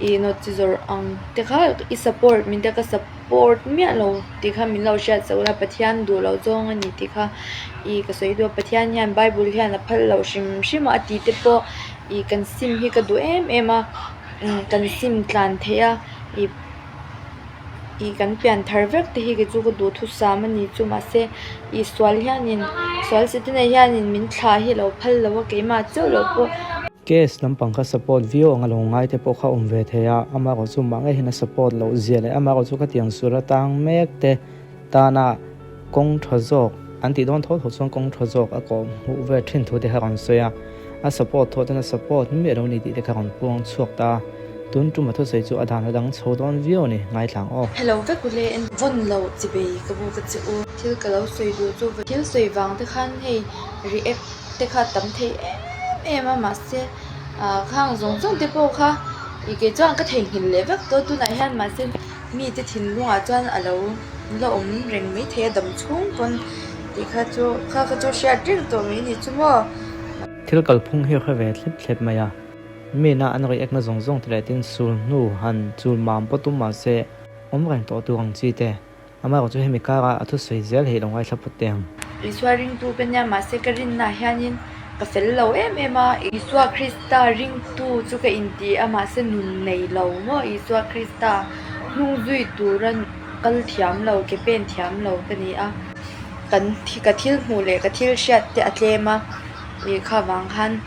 I nawhchi zawrh ang te kha i support min tia ka support miah lo tih kha min lo hriat chauh la Pathian duh loh zawng a ni tih kha i ka sawi duh a Pathian hian bible hian a phal loh hrim hrim a a ti te pawh i kan sim hi ka duh em em a kan sim tlan theih a i i kan pian thar vek te hi kei chu ka duhthusam a ni chu mahse i sual hianin sual setana hianin min thlah hi a lo phal lo a keimah chauh loh pawh. Case lampang kha support viau anga lo ngai te pawh kha awm ve thei a, amaherawh chu mah ngei hian a support loh zia leh amaherawh chu khatiang sur atang mek te tana kawng tha zawk an tih dawn tho tho chuan kawng tha zawk a kawh hmuh ve thin thu te kha rawn sawi a, a support thawh chuan a support miah lo ni tih te kha rawn puang chhuak ta a, tun tum a thusawi chu a dan a dang chho dawn viau a ni, ngaithlang aw. Hello vek ule en vawn loh chi bei ka bu ka che u. Thil ka lo sawi duh chu thil sawi vang te khan hei react te kha tam thei em em a mahse ah khang zawng zawng te pawh kha ih kei chuan ka theihnghilh leh vek tawh tunah hian mahse mite thinlungah chuan a lo la awm reng mai thei a dam chhung pawn tih kha chu kha kha chu hriat reng tawh mai ni chu maw. Thil kalphung hi a hre ve thlep thlep mai a, mina an react na zawng zawng te leh tin sul hnu han chul mam pawh tum mahse awm reng tawh tur ang chi te. Amaherawh chu hemi kara a thusawi zel hi lo ngaithla phawt teh ang. Isua ringtu ka nia mahse ka rinnaah hianin ka fel lo em em a. Isua Krista ringtu chu ka inti a mahse nun nei lo maw Isua Krista hnung zui tura kal thiam lo ke pen thiam lo ka ni a. Kan ka thil hmuh leh ka thil hriat te a tlem a ih kha vang khan.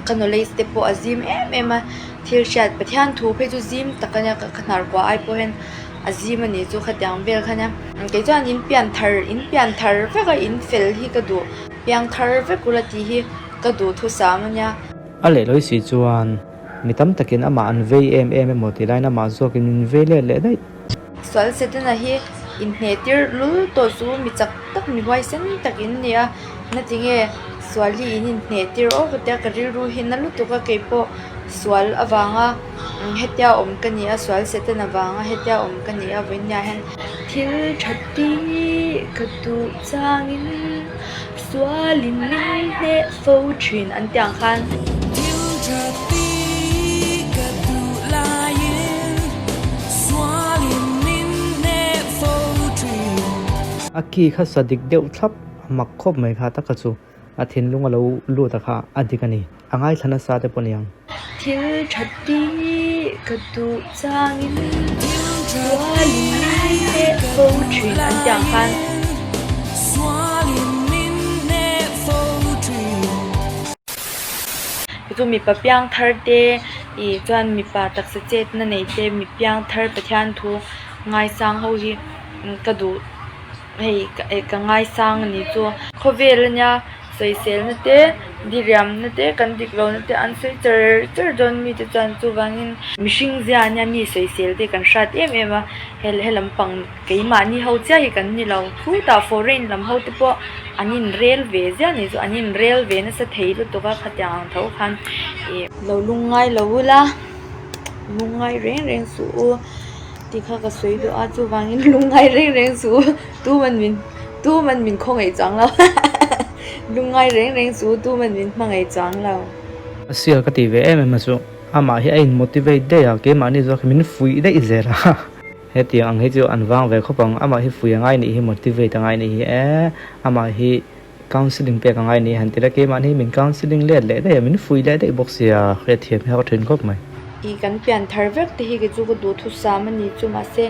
Ka knowledge te pawh a zim em em a, thil hriat Pathian thu phei chu zim tak a nia ka hnar kuah ai pawh hian a zim a nih chu khatiang vel kha nia. Kei chuan in pian thar in pian thar vek a in fel hi ka duh piang thar vek ula tih hi ka duh thusam a nia. A lehlawi si chuan mi tam takin amah an vei em em emaw tih laiin amah zawkin min vei let leh daih. Sual Setana hi inhneh tir lul tawh chu mi chak tak mi huaisen tak in ni a, na tinge sual hi in inhneh tir awk tia ka rilru hi na lutuk a keipawh sual avanga hetia awm ka ni a sual Setana vanga hetia awm ka ni a vawinia hian thil tha tih ka duh changin Sualin min hneh fo thin an tih ang khan. Thil tha tih ka duh laiin sualin min hneh fo thin. A ki kha sa dik deuh thlap a mak khawp mai kha taka chu a thinlung a lo lut a kha a dik a ni. A ngaithla nasa te pawh niang. Thil tha tih ka duh changin sualin min hneh fo thin an tih ang khan. Chu mipa piang thar te ih chuan mipa taksa chetna nei te mi piang thar Pathian thu ngaisang ho hi ka duh hei ka ngaisang a ni chu. Khawvel ania Sawiselna te, diriamna te, kan dik lohna te an sawi char char dawn mite chuan chuvangin mihring zia ania mi sawisel te kan hrat em em a, he he lampang keimahni ho chiah hi kan ni lo khutah foreign lam ho te pawh an inrel ve ziah a nih chu an inrel ve nasa thei lutuk a khatiang ang tho khan ih lo lungngai lo ula lungngai reng reng suh u tih kha ka sawi duh a chuvangin lungngai reng reng suh u tuman min. Tuman min khawngaih chuang lo Lungngai reng reng chu tuman min hmangaih chuang lo. A sial ka tih ve em em a chu amah hi a in motivate daih a keimahni zawk hi min fuih daih zel a hetiang ang hi chu an vang ve khawp ang amah hi fuih a ngai nih hi motivate a ngai nih hi e amah hi counselling pek a ngai nih han ti la keimahni hi min counselling let leh daih a min fuih leh daih bawk sia hriatthiam hi a ka thin khawp mai. I kan pian thar vek te hi kei chu ka duhthusam a ni chu mahse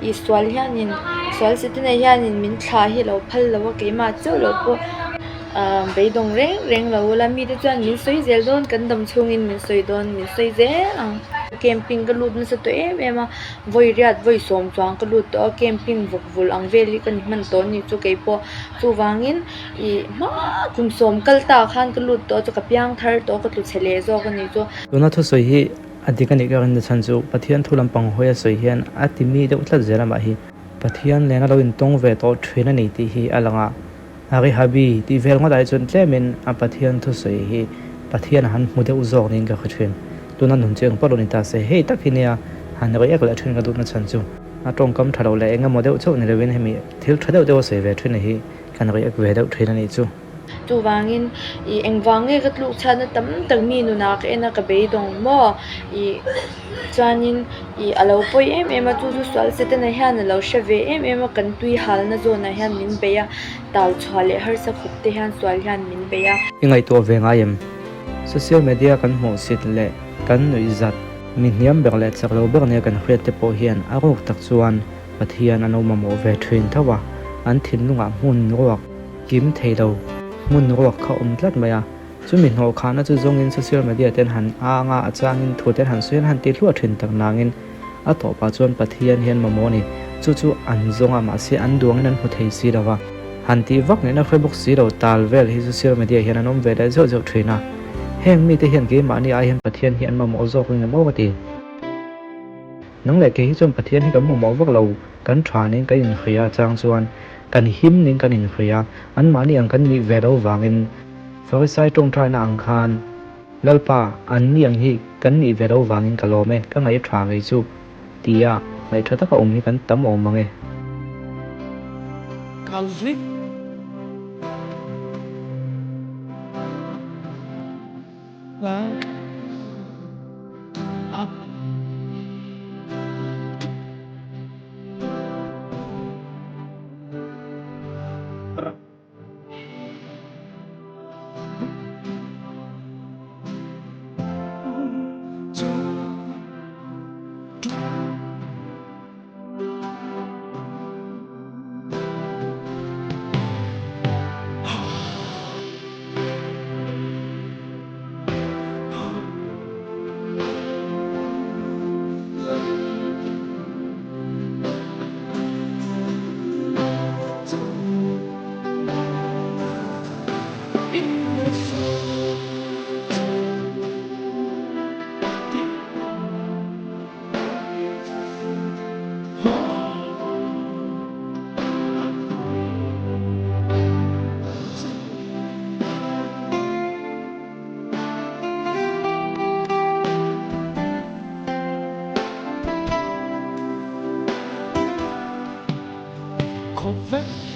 I sual hianin sual setana hianin min thlah hi a lo phal lo a keimah chauh loh pawh ahh beidawng reng reng lo ula mite chuan min sawi zel dawn kan dam chhungin min sawi dawn min sawi zel ang. Camping ka lut nasa tawh em em a vawi riat vawi sawm chuang ka lut tawh a camping vawk vulh ang vel hi ka ni hman tawh a ni chu keipawh chuvangin ih hma kum sawm kal ta khan ka lut tawh a chu ka piang thar tawh a ka tlu chhe leh zawk a ni chu. Tuna thusawi hi A dik a nih ka rinna chhan chu Pathian thu lampang hawi a sawi hian a ti mi deuh tlat zel amah hi Pathian nen a lo intawng ve tawh thin a ni tih hi a lang a, a rihabi tih vel ngawt ah hi chuan tlemin a Pathian thusawi hi Pathian a han hmu deuh zawk niin ka hre thin. Tuna nun chu engpawh lo ni ta se hei tak hi nia han riak leh thin ka duhna chhan chu a tawngkam tha lo leh engemaw deuh chauh ni lovin hemi thil tha deuh deuh a sawi ve thin hi kan riak ve deuh thin a nih chu. Chuvangin ih engvang nge ka tluk chhiatna tam tak mi nunah ka en a ka beidawng maw? Ih chuanin ih a lo pawi em em a chu chu sual setana hian a lo hre ve em em a kan tui halna zawnah hian min bei a tal chhuah leh harsa khawp te hian sual hian min bei a. I ngaihtuah ve ngai em? Social media kan hmuhsit leh kan nuihzat mi hniam ber leh chak lo ber nia kan hriat te pawh hian a ruk tak chuan Pathian an lo mamawh ve thin tho a, an thinlungah hmun ruak kim thei lo hmun ruak kha awm tlat mai a, chumi hnawh khahna chu zawngin social media ten han ang a, a changin thu ten han sawi an han ti hluah thin tak nangin a tawpah chuan Pathian hian mamawh a ni, chu chu an zawng a mahse an duangin an hmu thei si lo va, han tih vak ngaihna hre bawk si lo tal vel hi social media hian an awm ve leh zeuh zeuh thin a, heng mite hian keimahni ai hian Pathian hi an mamawh zawk eng emaw ka ti. Nang leh kei hi chuan Pathian hi kan mamawh vak lo, kan tha nen kan inhria a chang chuan kan him nen kan inhria, anmahni ang kan nih ve lo vangin Farisai tawngtaina ang khan Lalpa anni ang hi kan nih ve lo vangin ka lawm e, ka ngaih tha ngei chu tia ngaih tha taka awm hi kan tam awm mang e. Kalvik. Up.